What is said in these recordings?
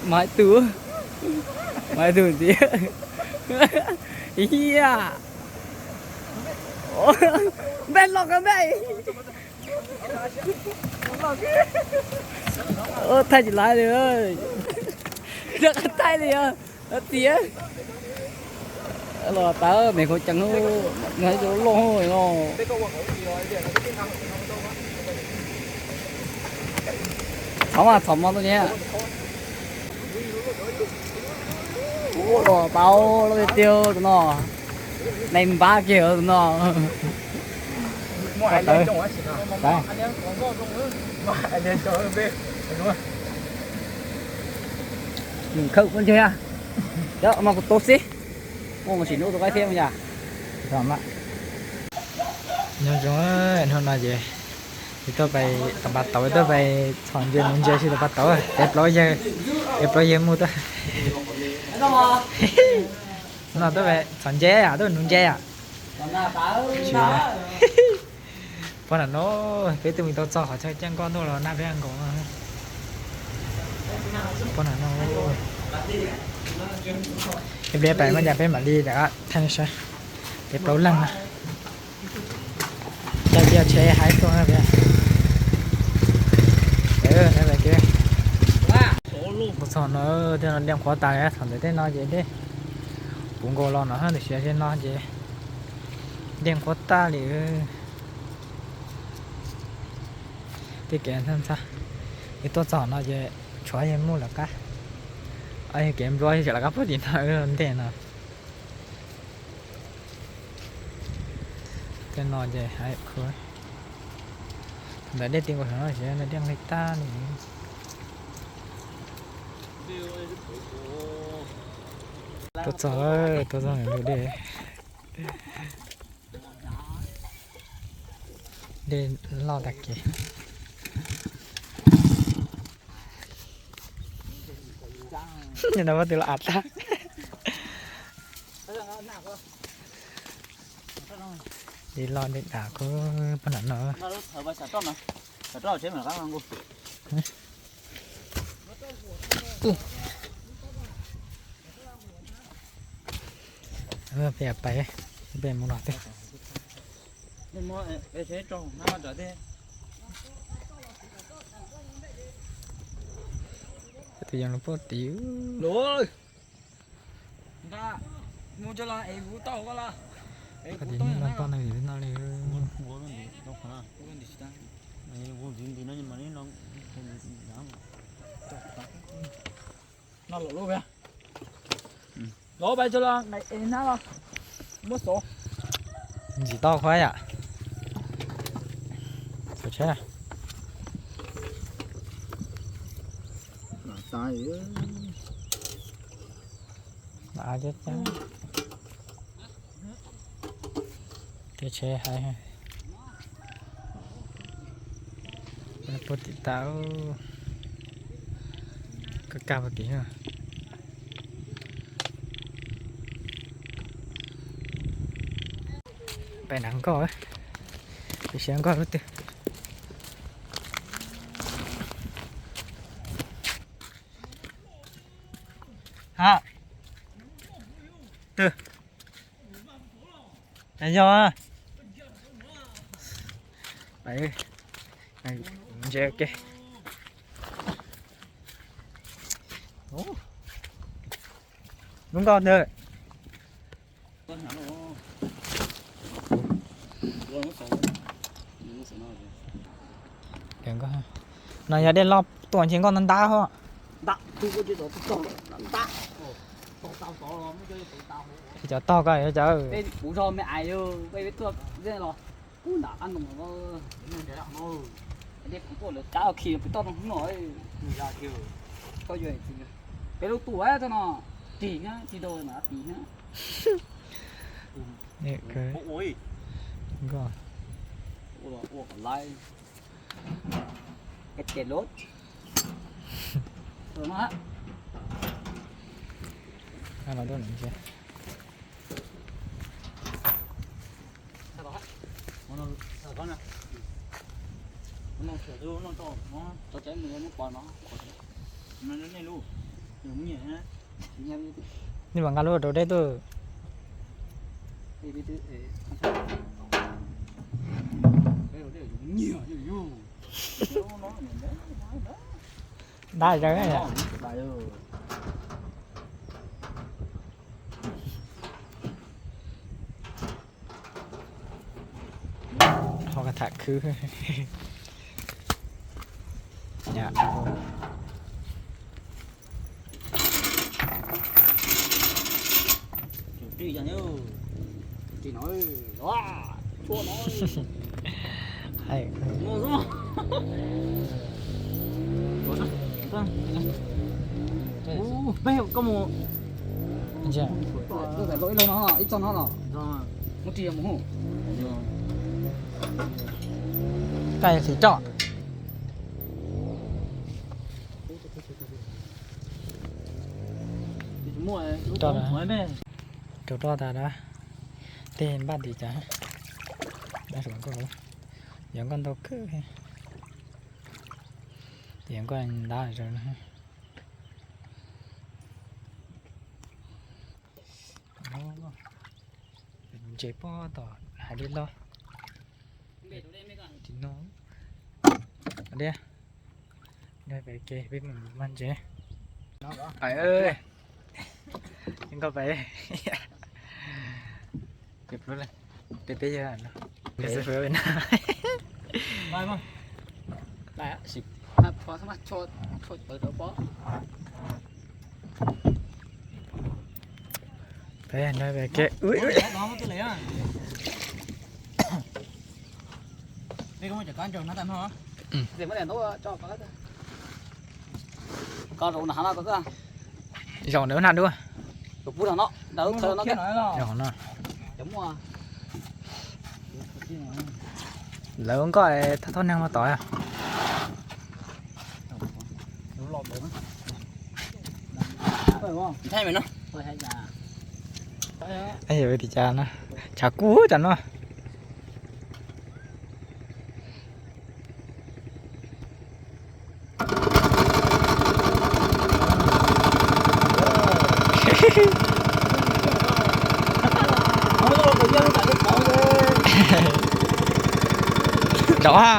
Maiv tug, maiv tug ntxiv. Hiaj, npej loj kawg npej. Thaij tsis laib li, rov qab thaij li os. Tias los tawv me kuv ceev loj no. Txhob mas txhob mov tuaj ni. Ua los tau loj tiag tiag tus no. Neeg npab kiag tus no. Khawb kuv ntse, cov no kuv tus xib, ua sim nub tus qaib thiab yom. Nyob zoo, hnub no ces yus tuaj pais tom pas tauv, tuaj pais txhom ntses mus ntses si tom pas tauv, peb plaub yawg, peb plaub yawg muj tuaj. No tuaj pais txhom ntses, tuaj nuv ntses. Pog nam no, peb twb mus tau txog qhov chaw caij nkoj tuaj los nag peb nkaus. Pog nam no, peb pais mas cas peb mam li rov qab thaij nej saib. Peb plaub leeg na. Caij tsheb haib tuaj na. Tuaj txog no thiaj li dej qhuav tas, thaum ntawd tej no ces dej puv nkaus los no, tam sim no ces dej qhuav tag li. Tej kev ntxhab ntxhab, wb tuaj txog no ces tshuav yawg muj lawv qab, yawg kev nplua yawg tseem lawv qab puag tim no ntej no. Tej no ces haib khuv. Ntawm dej ti nkaus saum no ces dej nqig tag li. Tuaj txog, tuaj txog ntawm ntug dej. Dej loj tag kev. No muab tus los av tag. Dej loj dej dav kub pog nam no. Peb pais, peb mus no twg. Tus yog los puag tim. Koj tis nij loj toj neeg no li. Los pais tso los nqaim es hnab los muab xauv. Ntxim tau qhuav yam. Xauv tsheb na. Tej tsheb haib. Puag tim tas, kab kab puag tim. Pais nram nkoj, peb saib nkoj lub twg. Ha, twg? Yog, ntses ke. Lub nkoj ntawd. No yog dej loj tuaj ntshe nkoj ntab ntab. Cov tog ko cov. Peb lub tuaj no, tig tig rau tim. Nkoj. Nej mam nqa lub rau deb tuaj. Dab zawv. Ho tham khwv. Peb koj mus, ib txoj no los muab ris mus hu. Kaj xim roj. Rau roj tas da. Tej npaj tim cas, yog nkoj ntau kawg. Yog nkoj ntab zog. Ntses pob tom hais li loj. Tim no, peb mus mas ntses. Pais, nkoj pais. Peb, peb yog peb xwb na. Peb no peb ke. Zaum ntawd na dua. Zaum no. Lawv nkoj thauj thauj neeg los tod. Tim cas no, tshav kub tsam no. Rov ha.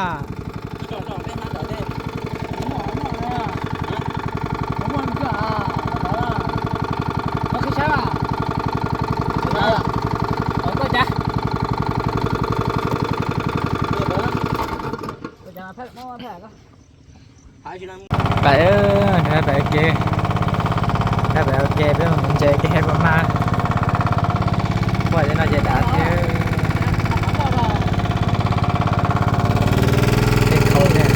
Pais, pais ke, pais ua ke peb mus ntses ke puas mag. Ua li no ces dav thiab. Tej khaub thiab.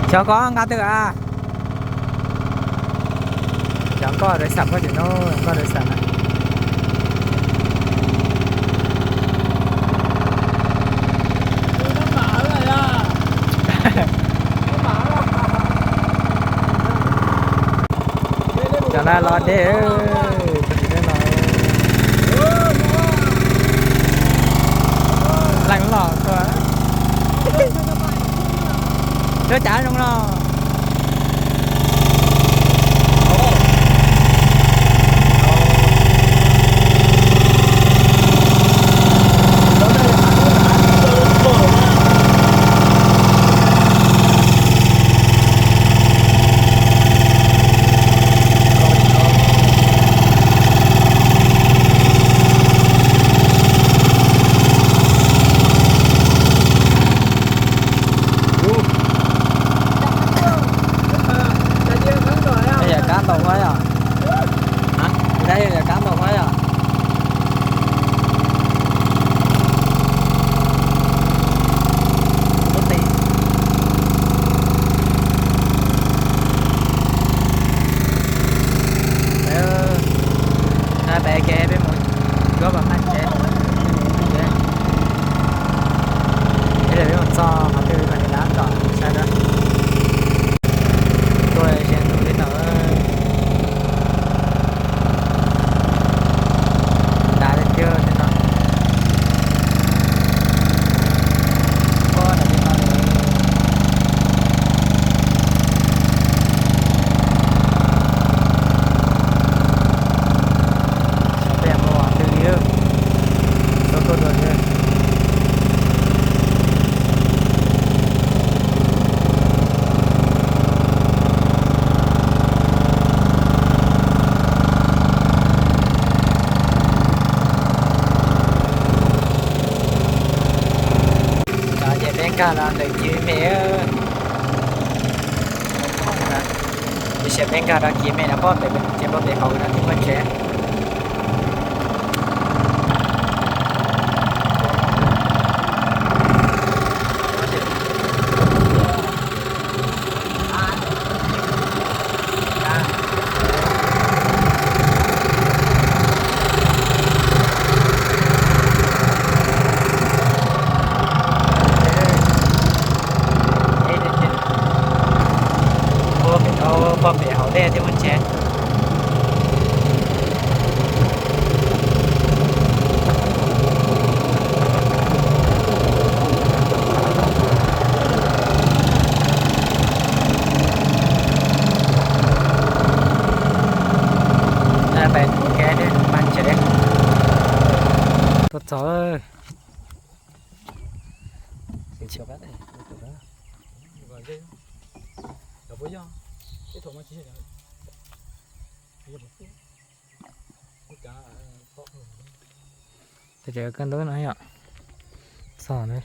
Xyov koj nqa twg a? Cov nkoj dawb xam koj tim no, nkoj dawb xam na. Cov no los deb, leej los tuaj. Suav cav zoo no. Yam kab ntau qab yom. Yam kab ntau qab yom. Pab kom nqa tsev, tsev. Ib pliag peb mus txog qhov twg mas ces dav tom saib na. Tuaj ze ntug li no. Dav tiag tiag li no. Ua dav li no. Xyov peb mus qhov twg li, txhob tuaj dua li. Ces peb nkag los ntawm kiv me, tab sis peb nkag rau kiv me no pom pem, ces pom pem hauv no thiaj muaj tsev. Pom pem hauv tej thiaj muaj tsev. Tuaj txog. Tseem koj ntub no yom. Txog na.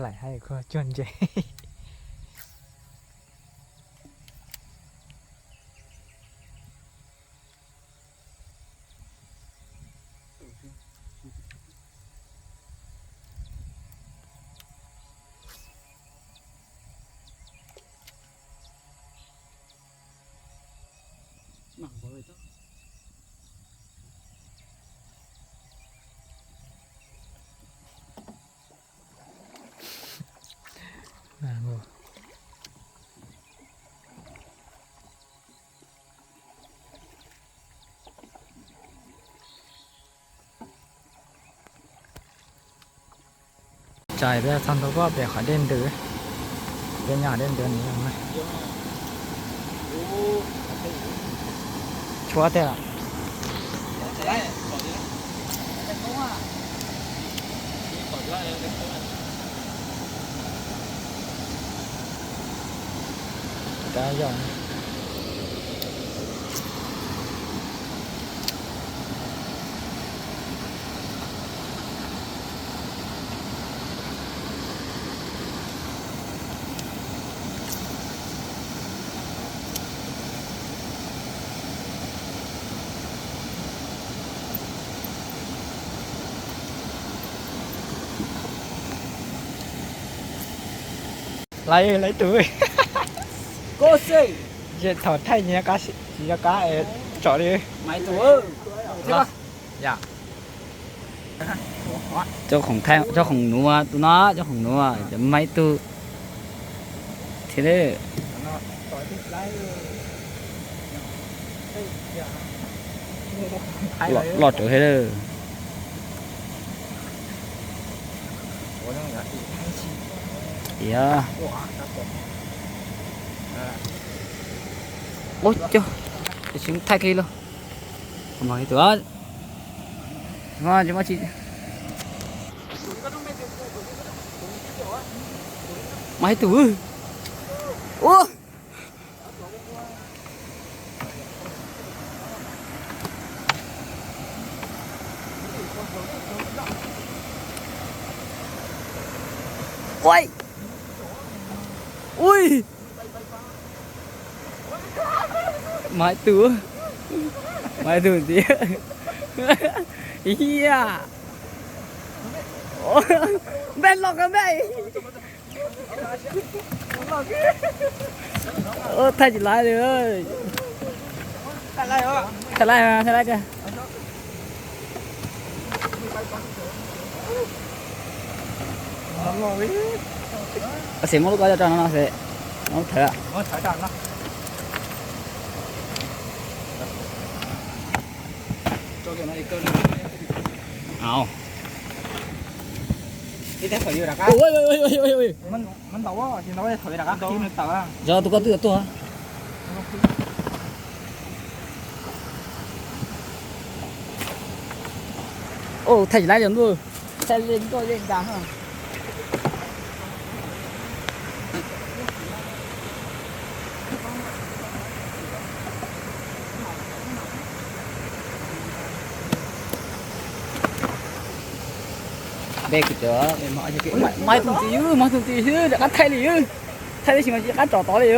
Laim hais koj cuag ntses. Tsaim peb txog ntua pem qhov dej ntws, peb nyob qhov dej ntws no. Tshuab tej lawm. Rab yog. Laiv, laiv tus. Koj xwb. Ces thaum thaij nyias qab, tsis nco qab tsom li. Maiv tus. Yam. Cov khoom nuav, tus no cov khoom nuav, cov maiv tus. Thiab lawm. Loj rawv thiab lawm. Tias, ub cog, tsis thaij kiag li. Mas tus, mas tsis, mas tus, ub. Ui, ui, mas tus, mas tus ntxiv. Hiaj, npej los ko npej. Thaij tsis laib li. Thaij laib, thaij laib tiag. Xim muab lub ko coj tso no no xim, muab thawv. Yog tus ko twb tuaj. Thaij tsis laib li ntuj, thaij li ntuj li ntas. Peb kuv cov, mas tus ntxiv, mas tus ntxiv xwb rov qab thaij li, thaij li tsis mas tsis qab tsom tod li.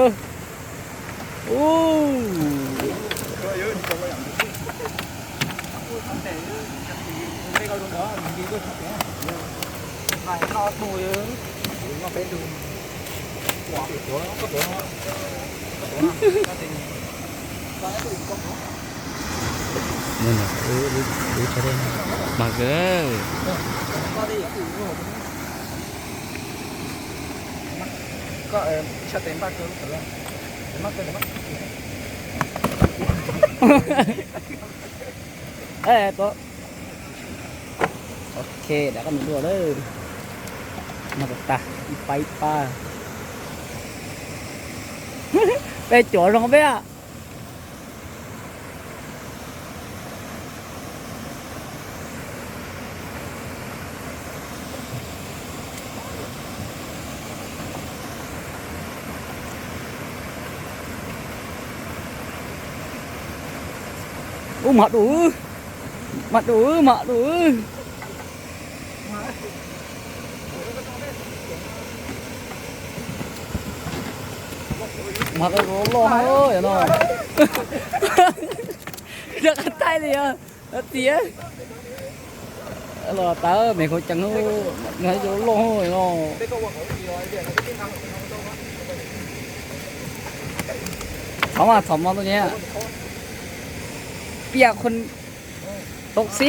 Mas kawg. Ok, rov qab mus dua lawm. Noj tag tag ib pab ib pab. Peb cuam zoo peb. Ub, mas dub, mas dub, mas dub. Mas dub loj no. Rov qab thaij li os. Tias los tawm me qhov ceev no, cov loj no. Thov mas thov mos tus nyab. Pia khuôn tốc xí.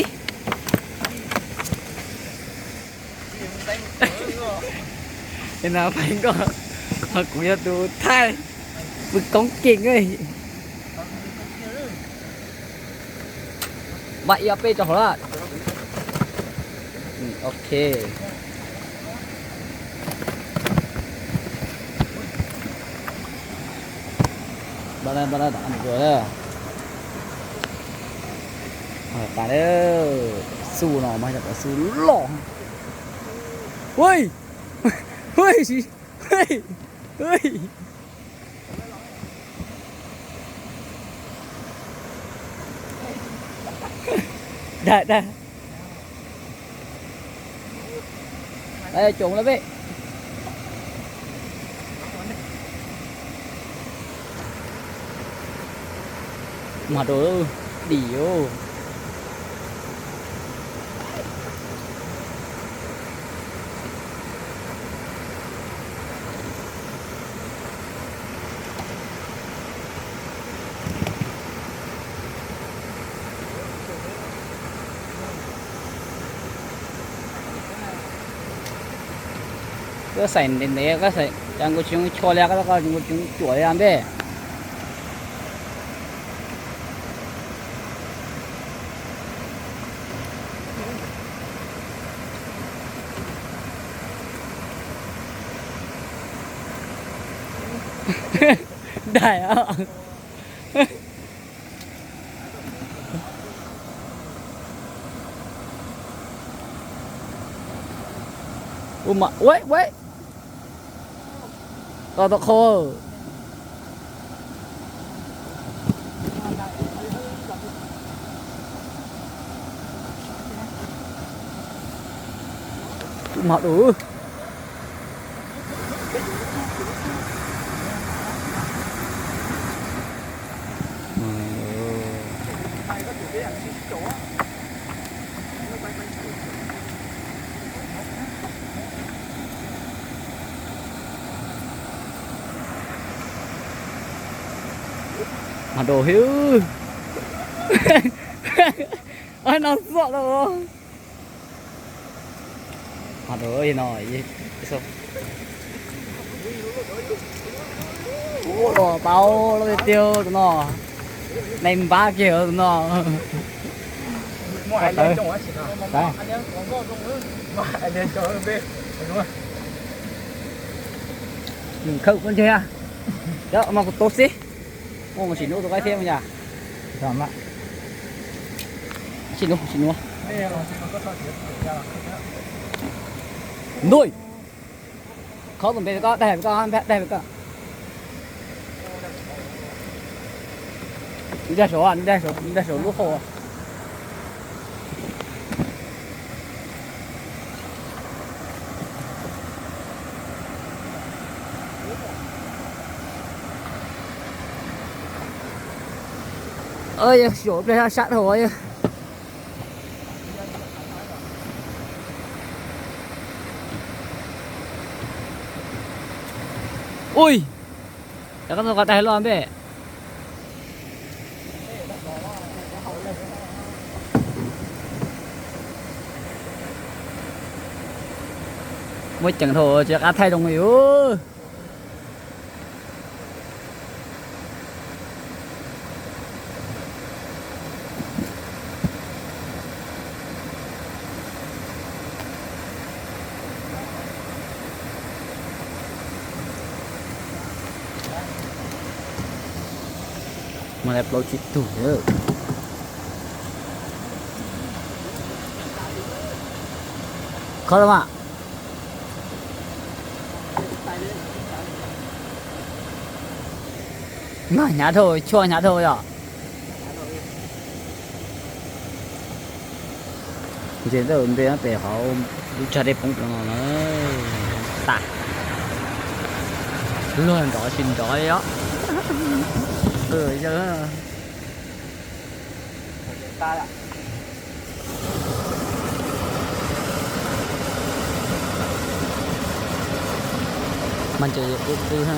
Ces no peb nkoj, kuv yog tus thaij, pw koob keeg. Npaj ib ob peb rau hauv lawm. Ok. Npaj, npaj, npaj, tas, xu no mas yog cov xu loj. Ui, ui, ui, ui. Dag, dag. Coob lawm peb. Mas rau dim. Koj xaim ntev ntev, koj xaim cas nkaus tsis zoo chua li, koj, koj nkaus tsis zoo cuam li npe. Dais os. Ua mas, ua, ua. Koj tau qhov. Ua mas dub. Mas dua hiv. Ai, no xom los. Mas dua no. Ua tau loj tiag tiag tus no. Neeg npab kiag tus no. Khawb kuv ntse. Cov no kuv tus xib. Ua sim nuav tus qaib thiab yom. Sim nuav, sim nuav. Ntuj. Khawb tus npe koj, daig koj, daig koj. Daig saum, daig saum lub hau. Yog saum pliag sab dhau. Ui, cov koj tau qhov daig loj npe. Muaj ceem dhau tsis qab thaij zoo li. Mas plaub tsib tug. Khawb los mas. Hnyav dhau, tshuaj hnyav dhau yom. Ntses ntawm ntej pem hauv lub tsag dej poob rau no na. Tas. Luag nrov tsis nrov li os. Yawg. Mas ntses qw qw ha.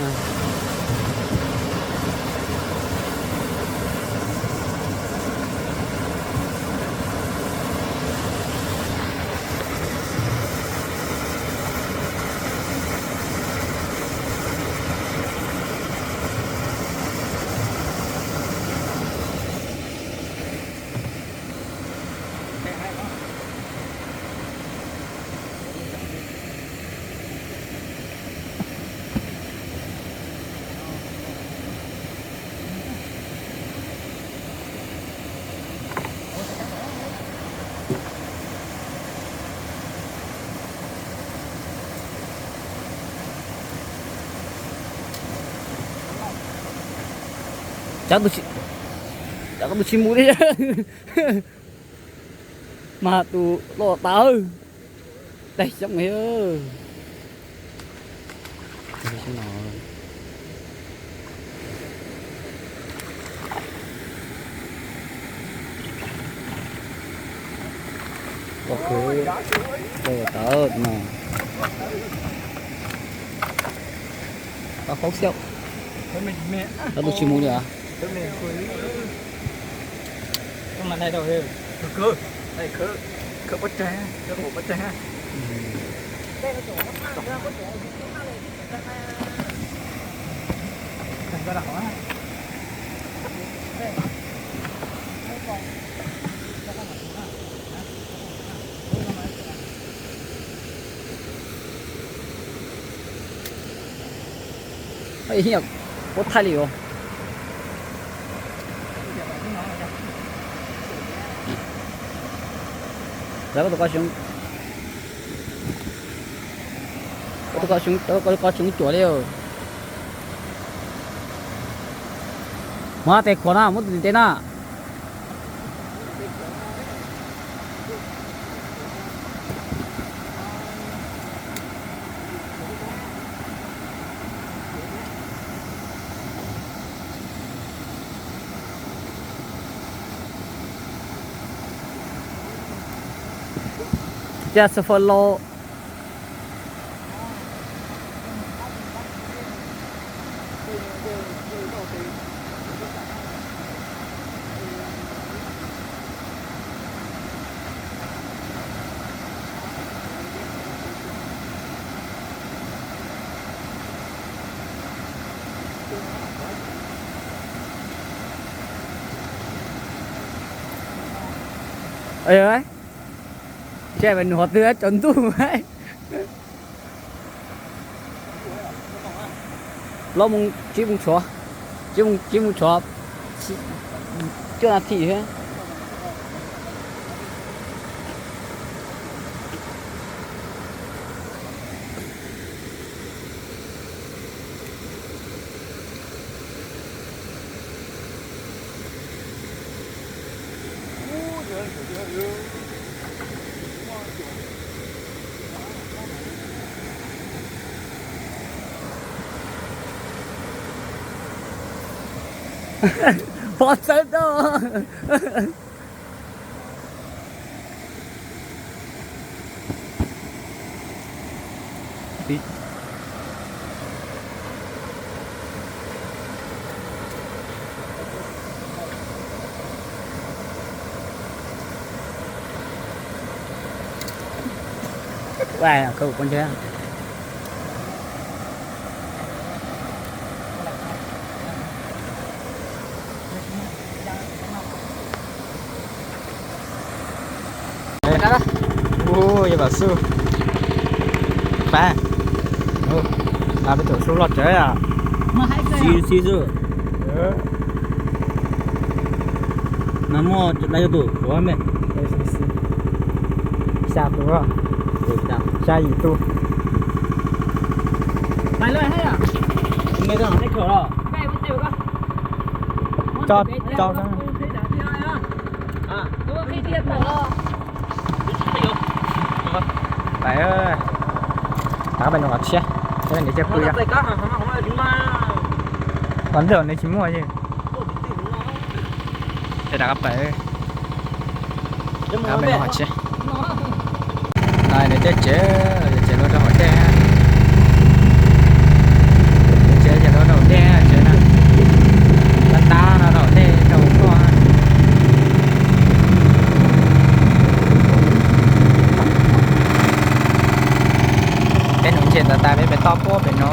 Cov tus tsis, cov tus tsis mus li. Mas tus loj tas. Daig xyoob li. Ua khwv, ua tawv no. Tau qauv xyaum. Tau tus tsis mus li os. Ua thaij li os. Lawv koj tus koj xyoob, koj tus koj xyoob, koj tus koj xyoob cuam li. Muab tes khuam na, muab tus ntiv tes na. Cas xab phos los. Ces nws qhov twg tsaus ntuj. Plaub moos tsib moos tshuav, tsib moos tshuav cuaj nas this thiab. Pov txawv tau. Ua yog pam xub, pab, pab peb tus xub loj tsawv. Xib xib xwb. Mas muaj laj yog tus ua me, xya tus, xya yim tus. Tso, tso. Pais, tav pais no qhov tshiab, niam thiaj pw. Qhov ntej nws tsis muaj. Ces rov qab pais, rov qab pais no qhov tshiab. No nws tej tsev, tsev luaj rau hauv dej. Tsev ces luaj rau hauv dej, tsev no tab tab no rau hauv dej rau hauv tuaj. Peb nuv ntses tas tas peb pem toj puab pem no.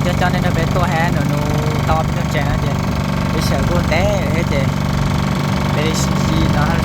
Cov cov nej nrog peb tuaj hab nus nus tau peb cov tsev no ces peb sawv kuj ntev thiab ces peb li sib no hab.